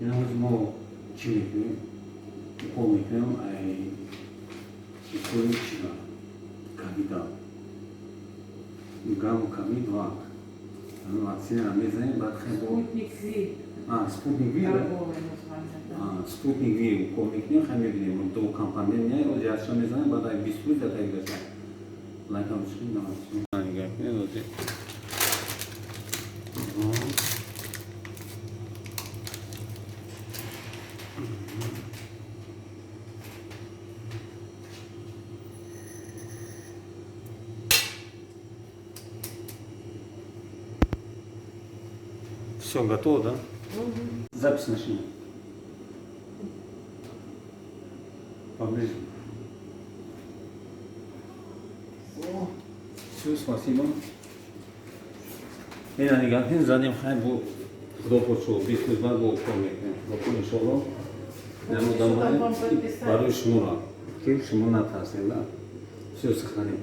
Ина ҳозир мо чӣ мекунем? Укол мекунем, ай уколи чиба? Ковида. Гам ковид вак. Ҳамин ваксинара мезанем, баъд хел бо Спутник Ви. А, Спутник Ви, да? Торговое название, да. А, Спутник Ви укол мекунем, хай мебинем. Ду компонент не, ози якша мезанем, баъд ай 20 рӯз ята гираса. Лайкам чӣ намад. Нигоҳ кунед ози. Все готово, да? Запись начни. Поближе. Все, спасибо. Ина нигоҳ кунед, задем, хай, бо худо подшо, 20 рӯз баъд бо укол мекунем. Худо иншолло. Намудам барои шуморо. Ки шумо натарсед, да? Все, сохраним.